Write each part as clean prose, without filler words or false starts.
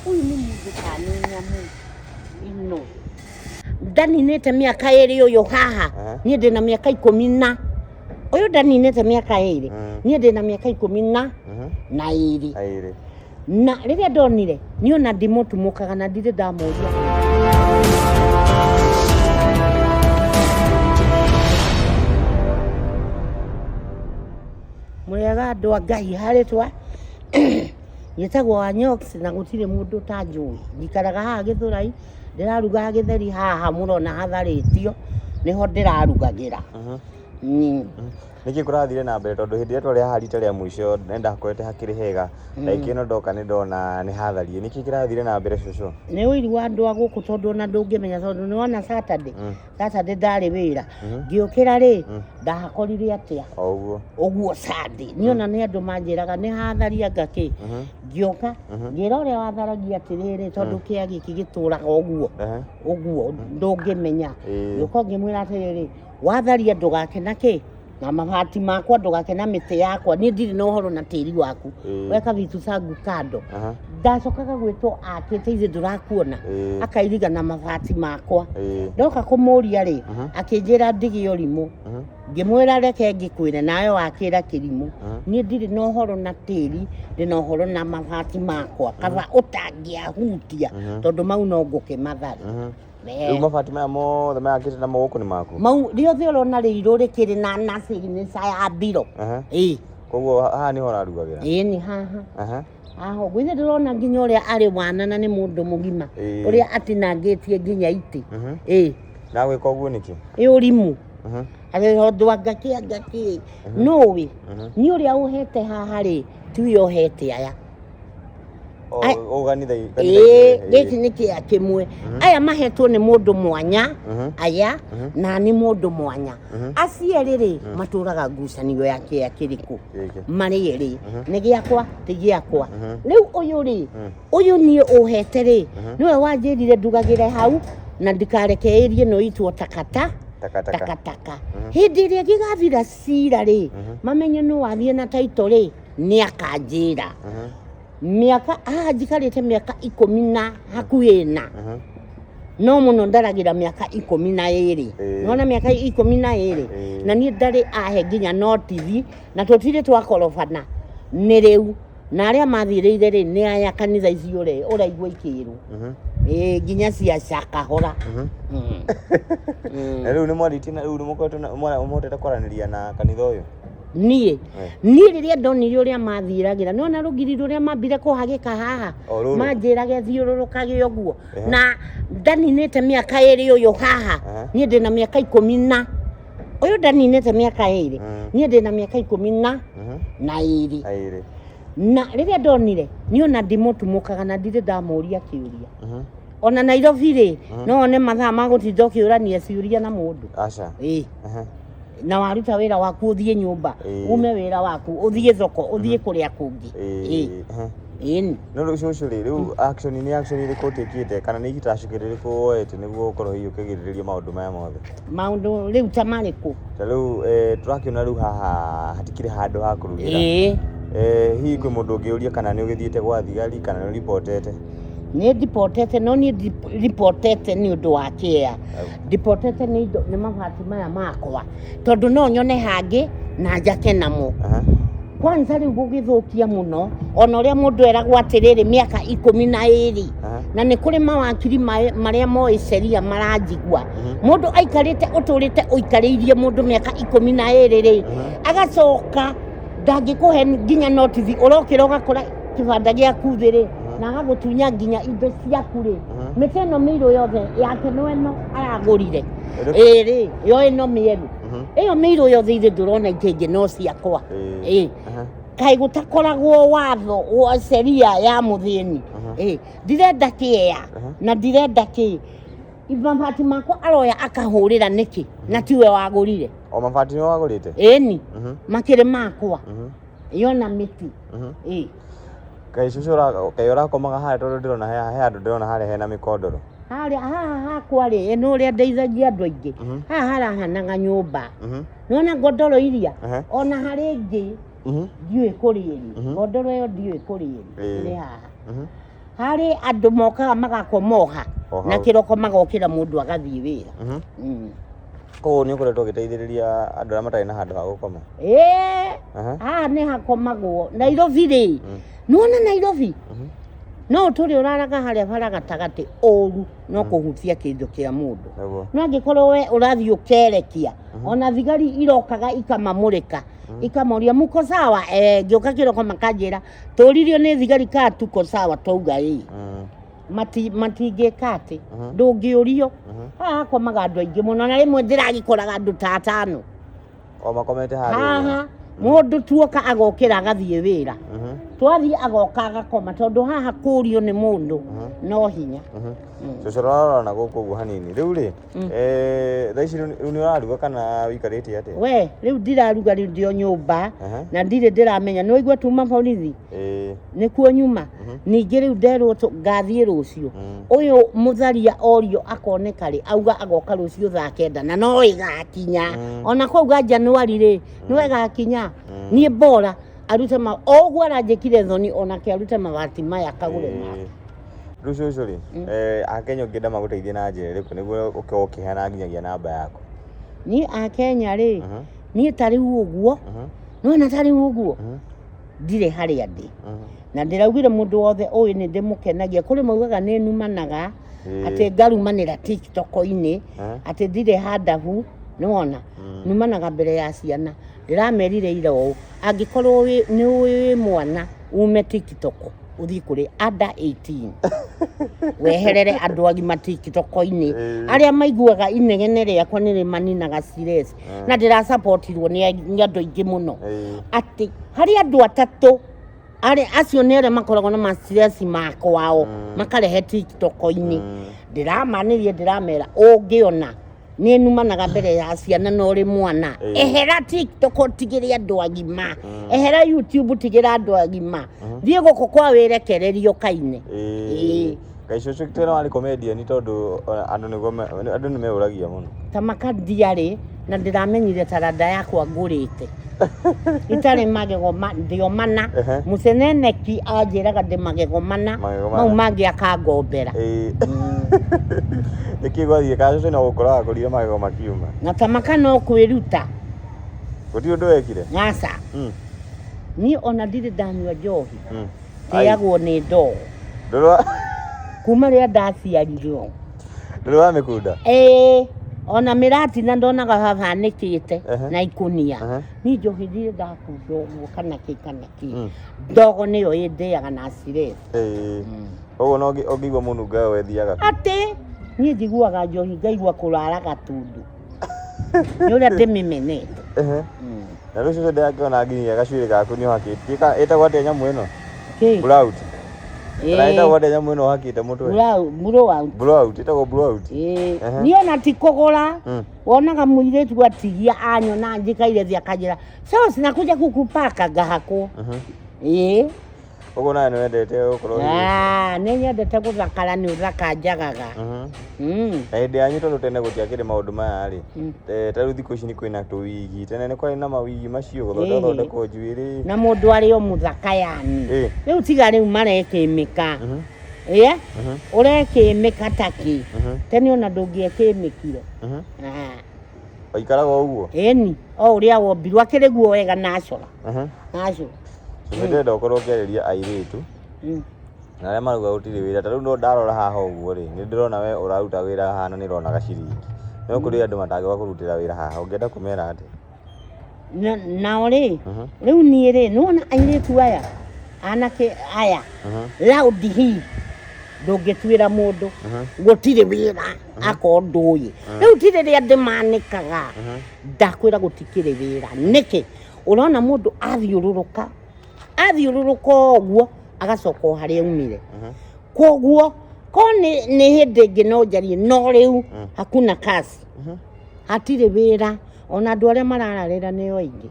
Ũyũ nĩ mũndũ kana nĩ nyamũ ĩno? Ndaninĩte mĩaka ĩrĩ ũyũ haha. Niĩ ndĩna mĩaka 10 na ũyũ ndaninĩte mĩaka 2. Niĩ ndĩna mĩaka 12. Aĩrĩ. Na rĩrĩa ndonire niĩ ona ndimũtumũkaga na ndirĩ ndamũria. Mũrĩega andũ a Ngai, harĩtwa njĩtagwo Wanyox na gũtirĩ mũndũ ũtanjũĩ. Njikaraga haha Gĩthũrai, ndĩrarugaga gĩtheri haha mũrona hatharĩtio, nĩho ndĩrarugagĩra. Nĩkĩ kũrathire na mbere tondũ hĩndĩ ĩrĩa twarĩ haha rita rĩa mũico nĩ ndakorete hakĩrĩ hega, ndagĩka ĩno ndoka nĩ ndona nĩ hatharie. Nĩkĩ kĩrathire na mbere cũcũ? Nĩ ũiru wa andũ a gũkũ tondũ ona ndũngĩmenya tondũ nĩ wona Saturday, Saturday ndarĩ wĩra, ngĩũkĩra rĩ, ndahakorire atĩa? O ũguo. Ũguo Sunday, niĩ ona nĩ andũ manjĩraga nĩ hatharia anga kĩ, ngĩũka ngĩra ũrĩa watharagia atĩrĩrĩ, tondũ kĩa gĩkĩ gĩtũraga ũguo ũguo ndũngĩmenya. Ngĩũka ngĩmwĩra atĩrĩrĩ, watharia ndũgake na kĩ na mabati makwa, ndũgake na mĩtĩ yakwa, niĩ ndirĩ na ũhoro na tĩri waku. Weka vitu zangu kando. Ndacokaga gwĩtwo akĩte ithe ndũrakuona, akairiga na mabati makwa. Ndoka kũmũria rĩ, akĩnjĩra ndige ũrimũ. Ngĩmwĩra reke ngĩkwĩre nawe wakĩra kĩrimũ. Niĩ ndirĩ na ũhoro na tĩri, ndĩ na ũhoro na mabati makwa, kaba ũtangĩahutia tondũ mau no ngũkĩmathari. Rĩu mabati maya mothe mayakĩte namo gũkũ nĩ maku? Mau rĩothe ũrona rĩirũ rĩkĩrĩ na signature ya mbiro. Ĩĩ. Koguo haha nĩho ũrarugagĩra? Ĩĩ nĩ haha. Haha ũguo ithe ndĩrona nginya ũrĩa arĩ wana na nĩ mũndũ mũgima, ũrĩa atinangĩtie nginya itĩ. Ĩĩ. Na gwĩka ũguo nĩkĩ? Ĩ ũrimũ. Atĩ tondũ anga kĩ anga kĩ. Nũĩ niĩ ũrĩa ũhete haha rĩ, tiwe ũhete aya. O kanitha. Ĩĩ, gĩkĩ nĩ kĩa kĩmwe. Aya mahetwo nĩ mũndũ mwanya, aya na nĩ mũndũ mwanya. Acio erĩ rĩ, matũraga ngucanio ya kĩa kĩrĩkũ? Marĩ erĩ. Nĩ gĩakwa, ti gĩakwa. Rĩu ũyũ rĩ, ũyũ niĩ ũhete rĩ, nĩwe wanjĩrire ndugagĩre hau na ndikareke ĩrie ĩno itwo takata takataka. Hĩndĩ ĩrĩa gĩgathira cira rĩ, mamenye nũ wathiĩ na title rĩ, nĩ akanjĩra. Mĩaka haha njikarĩte mĩaka 10 na hakuhĩ na no mũno ndaragĩra mĩaka 12. Nĩwona mĩaka 12? Na niĩ ndarĩ ahe nginya notithi na tũtirĩ twakorobana nĩ rĩu. Na arĩa mathiĩrĩire rĩ nĩ aya kanitha icio rĩ ũraigua ikĩrwo. Ĩĩ nginya cia Shakahola. Na rĩu nĩ mwarĩtie na rĩu nĩ mũkoretwo mũhotete kwaranĩria na kanitha ũyũ? Niĩ niĩ rĩrĩa ndonire ũrĩa mathiĩragĩra, nĩwona rũgiri rũrĩa mambire kũhagĩka haha, manjĩrage thiũrũrũkage ũguo, na ndaninĩte mĩaka 2 ũyũ haha, niĩ ndĩna mĩaka 10 na ũyũ ndaninĩte mĩaka 2, niĩ ndĩna mĩaka 12. Na rĩrĩa ndonire niĩ ona ndimũtumũkaga na ndirĩ ndamũria kĩũria. Ona Nairobi rĩ, no one mathaa ma gũtinda ũkĩũrania ciũria na mũndũ. Aca. Ĩĩ. Na waruta wĩra waku ũthiĩ nyũmba, ume wĩra waku ũthiĩ thoko, ũthiĩ kũrĩa kũngĩ. Ĩĩ. Ĩĩ. No rĩu cũcũ rĩ, rĩu action nĩ action ĩrĩkũ ũtĩkĩte kana nĩ itacũkĩ rĩrĩkũ woete nĩguo ũkorwo hihi ũkĩgirĩrĩria maũndũ maya mothe? Maũndũ rĩu ta marĩkũ? Ta rĩu tũrakĩona rĩu haha hatikĩrĩ handũ ha kũrugĩra. Hihi kwĩ mũndũ ũngĩũria kana nĩ ũgĩthiĩte gwa thigari kana nĩ ũribotete? Nĩ ndibotete, no niĩ ndibotete nĩ ũndũ wa kĩea. Ndibotete nĩ indo, nĩ mabati maya makwa tondũ no nyone hangĩ na njake namo. Kwanza rĩu gũgĩthũkia mũno ona ũrĩa mũndũ eragwo atĩrĩrĩ mĩaka 12 na nĩ kũrĩ mawakiri marĩa moĩ sheria maranjigua. Mũndũ aikarĩte ũtũrĩte ũikarĩirie mũndũ mĩaka 12 rĩ, agacoka ndangĩkũhe nginya notithi, ũrokĩra ũgakora kĩbanda gĩaku thĩ rĩ, na agagũtunya nginya indo ciaku rĩ. Mĩtĩ ĩno mĩirũ yothe yake no ĩno aragũrire. Ĩĩ rĩ, yo ĩno mĩerũ. Ĩyo mĩirũ yothe ithe ndũrona ingĩ no ciakwa. Ĩĩ. Kaĩ gũtakoragwo watho wa sheria ya mũthĩni. Ĩĩ, ndirenda kĩea na ndirenda kĩ. Mabati makwa aroya akahũrĩra nĩkĩ na tiwe wagũrire? O mabati nĩwe wagũrĩte? Ĩni, makĩrĩ makwa. Yona mĩtĩ. Ĩĩ. Kaĩ cũcũ kaĩ ũrakomaga harĩa tondũ ndĩrona he handũ ndĩrona harĩa hena mĩkondoro. Harĩa haha hakwa rĩ, nĩ ũrĩa ndeithagia andũ aingĩ. Haha harahanaga nyũmba. Nĩwona ngondoro iria? Ona harĩ ĩngĩ ndiũĩ kũrĩ ĩrĩ. Ngondoro ĩyo ndiũĩ kũrĩ ĩrĩ. Ĩrĩ haha. Harĩ andũ mokaga magakoma oha O na hau. kĩroko magokĩra mũndũ agathiĩ wĩra. Koguo nĩ ũkoretwo ũgĩteithĩrĩria andũ arĩa matarĩ na handũ ha gũkoma? Ĩĩ, Aha. haha nĩ hakomagwo Nairobi rĩ, nĩwona Nairobi no ũtũre ũraraga harĩa bara gatagatĩ ũru no kũhutia kĩndũ kĩa mũndũ. Nĩguo. No angĩkorwo we ũrathiĩ ũkerekia, ona thigari irokaga ikamamũrĩka, ikamoria muko sawa? Eh, ngĩũka kĩroko makanjĩra tũririo nĩ thigari kana tuko sawa, twauga ĩĩ. Matingĩka atĩ ndũngĩũrio. Haha hakomaga andũ aingĩ mũno na rĩmwe ndĩragĩkoraga andũ ta atano O makomete harĩa ũguo. haha. Mũndũ tuoka agokĩra agathiĩ wĩra, twathiĩ agoka agakoma, tondũ haha kũrio nĩ mũndũ no hinya. Cũcũ, rora na gũkũ ũguo hanini rĩu rĩ, thaa ici rĩu nĩ ũraruga kana ũikarĩte atĩa? We rĩu ndiraruga, rĩu ndĩ o nyũmba Aha. na ndirĩ ndĩramenya. Nĩ waigua tuma borithi Ĩĩ. nĩkuo nyuma. Ningĩ rĩu nderwo ngathiĩ rũciũ. Ũyũ mũtharia orio akoneka rĩ, auga agoka rũciũ thaa 9 na no ĩgakinya. Ona kwauga Januari rĩ, no ĩgakinya. Niĩ bora arute ma o ũguo aranjĩkire thoni, onake arute mabati maya kagũre make. Rĩu cũcũ rĩ, Akenya ũngĩenda magũteithie na njĩra ĩrĩkũ nĩguo ũkorwo ũkĩheana nginyagia namba yaku? Niĩ Akenya rĩ, niĩ ta rĩu ũguo, nĩwona ta rĩu ũguo ndirĩ harĩa ndĩ na ndĩraugire mũndũ wothe ũĩ nĩ ndĩmũkenagia. Kũrĩ maugaga nĩ numanaga, atĩ ngarumanĩra TikTok-inĩ, atĩ ndirĩ handabu. Nĩwona numanaga mbere ya ciana. Ndĩramerire ira ũũ, angĩkorwo nĩ ũĩ wĩ mwana, ume TikTok ũthiĩ kũrĩ under 18, weherere andũ agima TikTok-inĩ. Arĩa maiguaga inegene rĩakwa nĩ rĩmaninaga stress, na ndĩrasapotirwo nĩ andũ aingĩ mũno, atĩ harĩ andũ atatũ arĩa acio nĩ arĩa makoragwo na ma stress makwao makarehe TikTok-inĩ. Ndĩramanĩria, ndĩramera ũngĩona nĩ numanaga mbere ya ciana na ũrĩ mwana, ehera TikTok ũtigĩre andũ agima, ehera YouTube ũtigĩre andũ agima, thiĩ gũkũ kwa wĩrekererio kaine. Ĩĩ. Kaĩ cũcũ tena warĩ comedian? Tondũ ona andũ nĩguo andũ nĩ meũragia mũno. Ta makandiarĩ na ndĩramenyire taranda yakwa ngũrĩte itarĩ magego ndĩo mana. Mũceneneki anjĩraga ndĩ magego mana. Magego mana. Mau mangĩ akangombera. Ĩĩ. Nĩkĩ gwathiĩ ka cũcũ no gũkora wakũrire magego makiuma? Na tamaka no kwĩruta. Gũtirĩ ũndũ wekire? Aca. Niĩ ona ndirĩ ndanyua njohi. Ndĩagwo nĩ ndoo. Ndũrĩ Kuma rĩrĩa ndaciarirwo. Ndũrĩ wa mĩkunda? Ĩĩ, ona mĩratina ndonaga baba anĩkĩte na ikũnia. Niĩ njohi ndirĩ ndakunda ũguo kana kĩ kana kĩ. Ndogo nĩyo ĩndĩaga na stress. Ĩĩ. Koguo no ũngĩigua mũnungo ĩyo wethiaga? Atĩ niĩ njiguaga njohi ngaigua kũrara gatundu nĩ ũrĩa ndĩmĩmenete. Na rĩu cũcũ ndĩrakĩona nginya gacuĩrĩ gaku nĩ ũhakĩte. Ĩtagwo atĩa nyamũ ĩno? Kĩ? Blowout. Kana ĩtagwo atĩa nyamũ ĩno ũhakĩte mũtwe? Blowout. Blowout, ĩtagwo blowout. Ĩĩ. Niĩ ona ti kũgũra. Wonaga mũirĩtu atigia anyona njikaire thĩ akanjĩra, "So sinakuja kukupaka," ngahakwo. Ĩĩ. Ũguo nawe nĩ wendete gũkorwo Ah, nĩ nyendete gũthakara, nĩ ũthaka njagaga. Na hĩndĩ yanyu, tondũ tene gũtiakĩrĩ maũndũ maya rĩ, ta rĩu thikũ ici nĩ kwĩna tũwigi, tene nĩ kwarĩ na mawigi macio gũthondeka thondekwo njuĩrĩ? Na mũndũ arĩ o mũthaka yani. Rĩu tiga rĩu marekĩmĩka. Ĩĩ, ũrekĩmĩka takĩ? Tene ona ndũngĩekĩmĩkire. Ah. Waikaraga o ũguo? Ĩni, o ũrĩa wombirwo akĩrĩ guo wega, natural. Natural. Cũcũ, ndĩrenda ũkorwo ũkĩarĩria airĩtu na arĩa marauga gũtirĩ wĩra. Ta rĩu no ndarora haha ũguo rĩ, nĩ ndĩrona we ũraruta wĩra haha na nĩ ũrona gaciringi, no kũrĩ andũ matangĩũka kũrutĩra wĩra haha. Ũngĩenda kũmera atĩa? Nao rĩ, rĩu niĩ rĩ, nĩwona airĩtu aya, anake aya, round hii ndũngĩtuĩra mũndũ gũtirĩ wĩra akorwo ndũĩ. Rĩu ti rĩrĩa ndĩmanĩkaga ndakwĩra gũtikĩrĩ wĩra. Nĩkĩ ũrona mũndũ athiũrũrũka athiũrũrũka ũguo agacoka o harĩa aumire? Koguo ko nĩ hĩndĩ ĩngĩ no njarie, no rĩu hakuna kazi, hatirĩ wĩra. Ona andũ arĩa marararĩra nĩo aingĩ.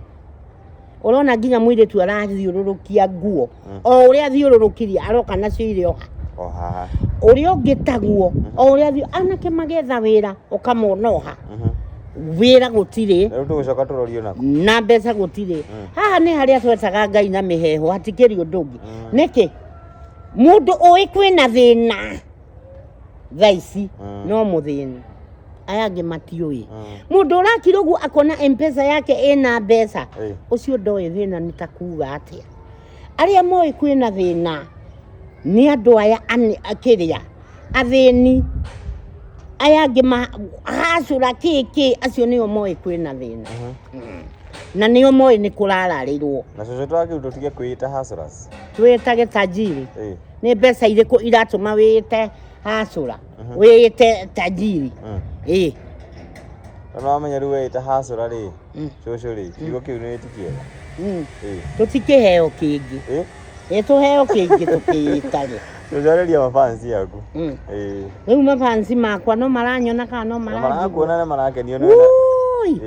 Ũrona nginya mũirĩtu arathiũrũrũkia nguo, o ũrĩa athiũrũrũkirie aroka nacio irĩ oha. O haha. Ũrĩa ũngĩ taguo, o ũrĩa anake magetha wĩra ũkamona oha. Wĩra gũtirĩ. Rĩu tũgũcoka tũrorio nako. Na mbeca gũtirĩ. Haha nĩ harĩa twetaga Ngai na mĩheho, hatikĩrĩ ũndũ ũngĩ. Nĩkĩ? Mũndũ ũĩ kwĩna thĩna thaa ici no mũthĩni, aya angĩ matiũĩ. Mũndũ ũrakira ũguo akona M-Pesa yake ĩna mbeca, ũcio ndoĩ thĩna nĩ ta kuga atĩa. Arĩa moĩ kwĩna thĩna nĩ andũ aya kĩrĩa athĩni, aya angĩ hacũra kĩ kĩ, acio nĩo moĩ kwĩna thĩna na nĩo moĩ nĩ kũrararĩrwo. Na cũcũ twagĩrĩirwo tũtige kwĩĩta hustlers. Twĩtage tajiri. Nĩ mbeca irĩkũ iratũma wĩĩte hacũra, wĩĩte tajiri? Ĩĩ. Tondũ wamenya rĩu weĩta hacũra rĩ, cũcũ rĩ, kiugo kĩu nĩ ti kĩega. Tũtikĩheo kĩngĩ. Ĩ tũheo kĩngĩ tũkĩĩtage. Cũcũ arĩria mafansi yaku. Rĩu mafansi makwa no maranyona kana no maranjigua? Marakuona na marakenio nĩ. Ui!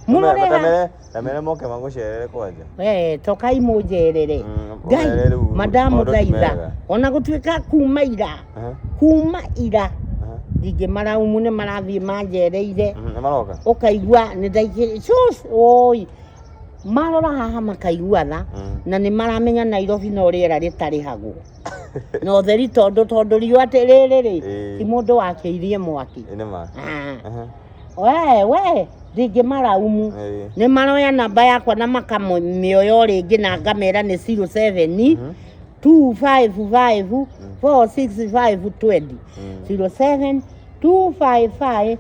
Mũrore ha. Ta mere moke magũcerere kwanja. We, tokai mũnjerere. Ngai, Ũmere rĩu mandamũthaitha. maũndũ ti mega. Ona gũtuĩka kuma ira, kuma ira, ndingĩmaraumu nĩ marathiĩ manjereire. Nĩ maroka? Ũkaigua nĩ ndaikĩrĩ, cũc, oi. Marora haha makaigua tha, na nĩ maramenya Nairobi no rĩera rĩtarĩhagwo. Na ũtheri tondũ tondũ riũa rĩrĩ rĩ, ti mũndũ wakĩirie mwaki. Ĩ nĩ ma. We, we, ndingĩmaraumu. Nĩ maroya namba yakwa na makamĩoya o rĩngĩ na ngamera nĩ 07 255 465 20. 07 255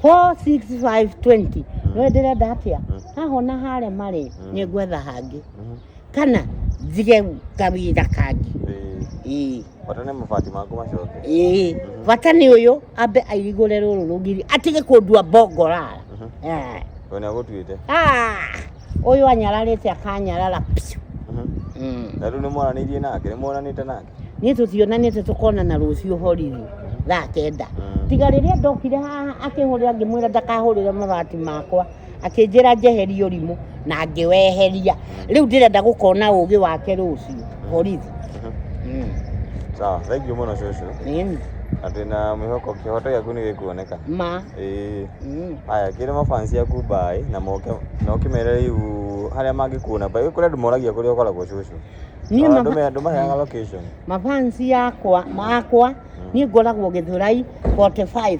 465 20. Nĩwe ndĩrenda atĩa? Haha ona harema rĩ, nĩ ngwetha hangĩ. Kana njige kawĩra kangĩ. Ĩĩ. Bata nĩ mabati maku macoke. Ĩĩ. Bata nĩ ũyũ ambe airigũre rũrũ rũgiri atige kũndua bongorara. Tondũ nĩ agũtuĩte. Ũyũ anyararĩte akanyarara piũ. Na rĩu nĩ mwaranĩirie nake, nĩ muonanĩte nake? Niĩ tũtionanĩte, tũkonana rũciũ borithi thaa 9. Tiga rĩrĩa ndokire haha akĩhũrĩra ngĩmwĩra ndakahũrĩre mabati makwa, akĩnjĩra njeherie ũrimũ na ngĩweheria. Rĩu ndĩrenda gũkona ũgĩ wake rũciũ borithi. Sawa, thank you mũno cũcũ. Ĩni. Na twĩna mwĩhoko kĩhoto gĩaku nĩ gĩkuoneka. Ma. Ĩĩ. Haya, kĩra mafansi aku bye na moke na ũkĩmere rĩu harĩa mangĩkuona. By the way, kũrĩ andũ moragia kũrĩa ũkoragwo cũcũ. Niĩ Ndũmaheaga location. Mafansi yakwa makwa niĩ ngoragwo Gĩthũrai 45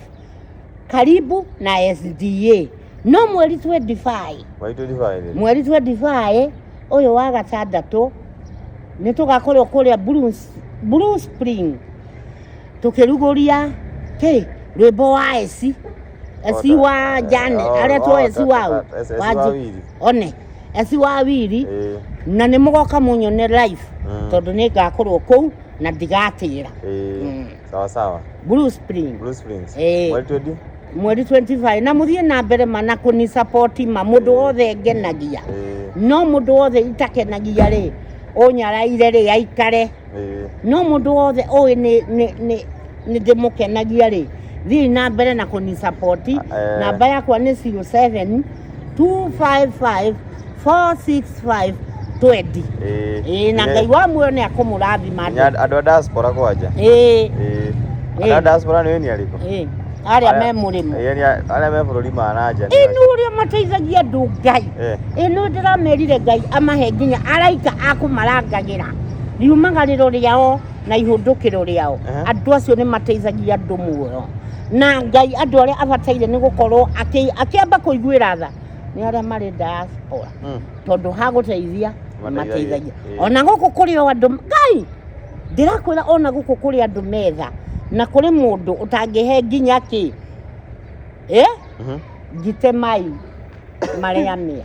karibu na SDA. No mweri 25. Mweri 25. Mweri 25 ũyũ wa gatandatũ nĩ tũgakorwo kũrĩa Blue Spring tũkĩrugũria kĩ rwĩmbo wa Esi. Esi wa Jane, aretwo Esi wa One. Esi wa Wiri. Na nĩ mũgoka mũnyone live tondũ nĩ ngakorwo kũu na ndigatĩra. Sawa sawa. Blue Spring. Blue Springs. Mweri 20? Mweri 25 na mũthiĩ na mbere mana kũni support ma mũndũ wothe ngenagia. No mũndũ wothe itakenagia rĩ, ũnyaraire rĩ aikare. No mũndũ wothe ũĩ nĩ ndĩmũkenagia rĩ, thiĩ na mbere na kũni support. Namba yakwa nĩ 07 255 465 20. Ĩĩ, na Ngai wa muoyo nĩ akũmũrathima andũ. Andũ a diaspora kwanja. Ĩĩ. Andũ a diaspora nĩ nĩ arĩkũ? Ĩĩ. Arĩa me mũrĩmo. Ĩĩ, arĩa me bũrũri ma na nja. Ĩĩ, nĩ ũrĩa mateithagia andũ Ngai. Ĩĩ, nĩ ndĩramerire Ngai amahe nginya araika a kũmarangagĩra riumagarĩro rĩao na ihũndũkĩro rĩao. Andũ acio nĩ mateithagia andũ muoyo. Na Ngai andũ arĩa abataire nĩ gũkorwo akĩamba kũiguĩra tha nĩ arĩa marĩ diaspora. Tondũ hagũteithia mateithagia. Ona gũkũ kũrĩ o andũ Ngai ndĩrakwĩra ona gũkũ kũrĩ andũ metha na kũrĩ mũndũ ũtangĩhe nginya kĩ ngite mai marĩa mĩa.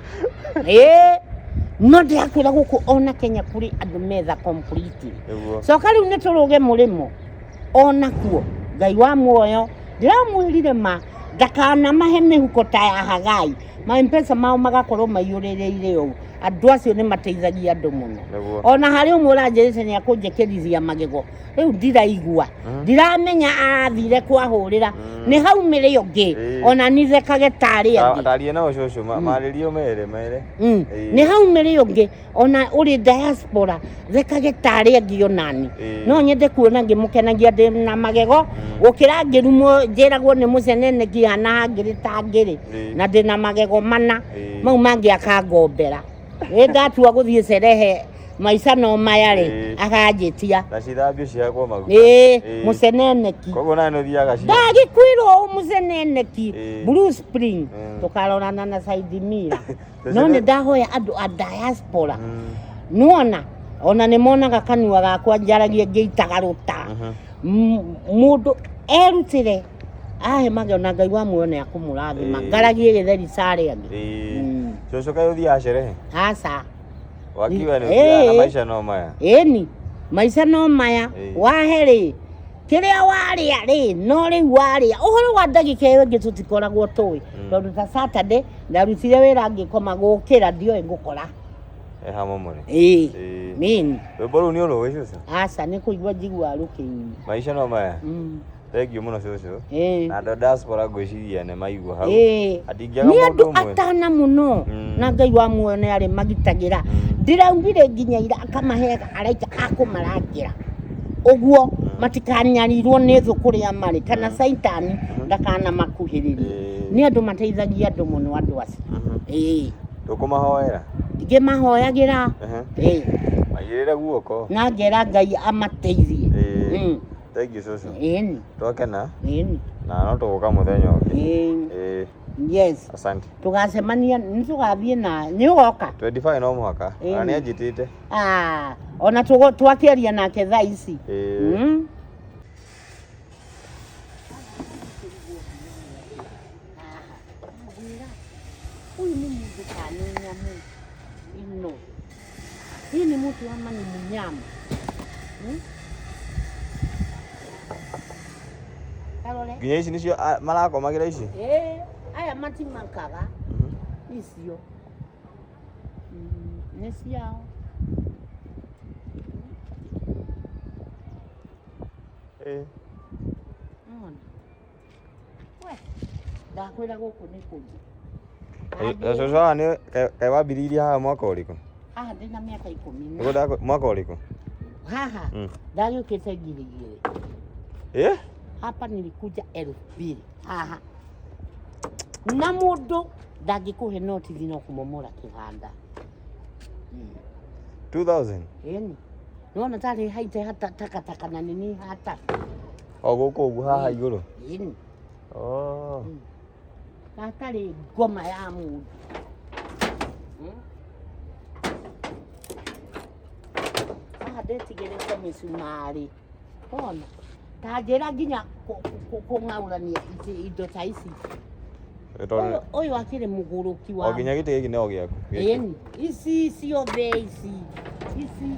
No ndĩrakwĩra gũkũ ona Kenya kũrĩ andũ metha completely. Coka rĩu nĩ tũrũge mũrĩmo ona kuo Ngai wa muoyo ndĩramwĩrire ma ndakanamahe mĩhuko ta ya Hagai, ma M-Pesa mao magakorwo maiyũrĩrĩire ũũ. Andũ acio nĩ mateithagia andũ mũno. Ona harĩ ũmwe ũranjĩrĩte nĩ akũnjĩkĩrithia magego, rĩu ndiraigua, ndiramenya arathire kwahũrĩra, nĩ haumĩre ũngĩ, ona nithekage tarĩ angĩ. Taria nao cũcũ, marĩrie ũmere, mere. Nĩ haumĩre ũngĩ, ona ũrĩ diaspora, thekage tarĩ angĩ onani. No nyende kuona ngĩmũkenagia ndĩ na magego, gũkĩra ngĩrumwo njĩragwo nĩ mũcenene ngĩhana hangĩrĩ ta ngĩrĩ, na ndĩ na magego mana, mau mangĩ akangombera. Nĩ ndatua gũthiĩ cerehe Maica no maya rĩ, akanjĩtia. Na cithambio cihakwo maguta. Ĩĩ, mũceneneki. Koguo nawe nĩ ũthiaga cio. Ndagĩkwĩrwo ũũ mũceneneki. Blue Spring, tũkarorana na side mirror. No nĩ ndahoya andũ a diaspora. Nĩwona ona nĩ monaga kanua gakwa njaragia ngĩitaga rũta. Mũndũ erutĩre ahe mageo na Ngai wa muoyo nĩ akũmũrathima. Ngaragie gĩtheri ca arĩa angĩ. Cũcũ kaĩ ũthiaga sherehe? Aca. Wakiuga nĩ ũthiaga na maica no maya. Ĩni, maica no maya. Wahe rĩ, kĩrĩa warĩa rĩ, no rĩu warĩa. Ũhoro wa ndagĩka ĩyo ĩngĩ tũtikoragwo tũĩ. Tondũ ta Saturday ndarutire wĩra ngĩkoma gũkĩra ndioĩ ngũkora. He hamwe mũrĩ. Ĩĩ. Nĩni. Rwĩmbo rũu nĩ ũrũĩ cũcũ? Aca, nĩ kũigua njiguaga rũkĩinwo. Maica no maya? Thengiũ mũno cũcũ. Na andũ a diaspora ngwĩciria nĩ maigua hau. Hatingĩaga Nĩ mũndũ andũ ũmwe. atana mũno. Na Ngai wa muoyo nĩ arĩ magitagĩra. Ndĩraugire nginya ira akamaheaga araika a kũmarangĩra. Ũguo matikanyarirwo nĩ thũ kũrĩa marĩ kana Caitani ndakanamakuhĩrĩrie. Nĩ andũ mateithagia andũ mũno andũ acio. Ndũkũmahoera? Ngĩmahoyagĩra. Maigĩrĩre guoko. Na ngera Ngai amateithie. Thengiũ cũcũ. Ĩni. Twakena. Ĩni. Na no tũgũka mũthenya ũngĩ. Yes. Asante. Tũgacemania, nĩ tũgathiĩ na nĩ ũgoka? 25 no mũhaka. Ona nĩ anjĩtĩte. Ona twakĩaria nake thaa ici. Huyu ni mũndũ kana nĩ nyamũ ĩno? Hii ni mtu ama ni mnyama? Karore. Nginya ici nĩcio marakomagĩra ici? Ĩĩ, aya matimakaga. Icio. Nĩ ciao. Nĩwona? We, ndakwĩra gũkũ nĩ kũingĩ. Cũcũ haha nĩ kaĩ wambĩrĩirie haha mwaka ũrĩkũ? Haha ndĩna mĩaka ikũmi na. Nĩguo mwaka ũrĩkũ? Haha ndagĩũkĩte 2000. Hapa nilikuja 2000. Haha. Na mũndũ ndangĩkũhe notithi no kũmomora kĩbanda. 2000? Ĩni. Nĩwona tarĩ haite hata takataka na nini hata. O gũkũ ũguo haha igũrũ? Ĩni. Hatarĩ ngoma ya mũndũ. Haha ndetigĩrĩte mĩcumarĩ. Wona? Ta njĩra nginya kũng'aũrania indo ta ici. Ũyũ akĩrĩ mũgũrũki wa O nginya gĩtĩ gĩkĩ no gĩaku. Ĩni. Ici ciothe ici. Ici.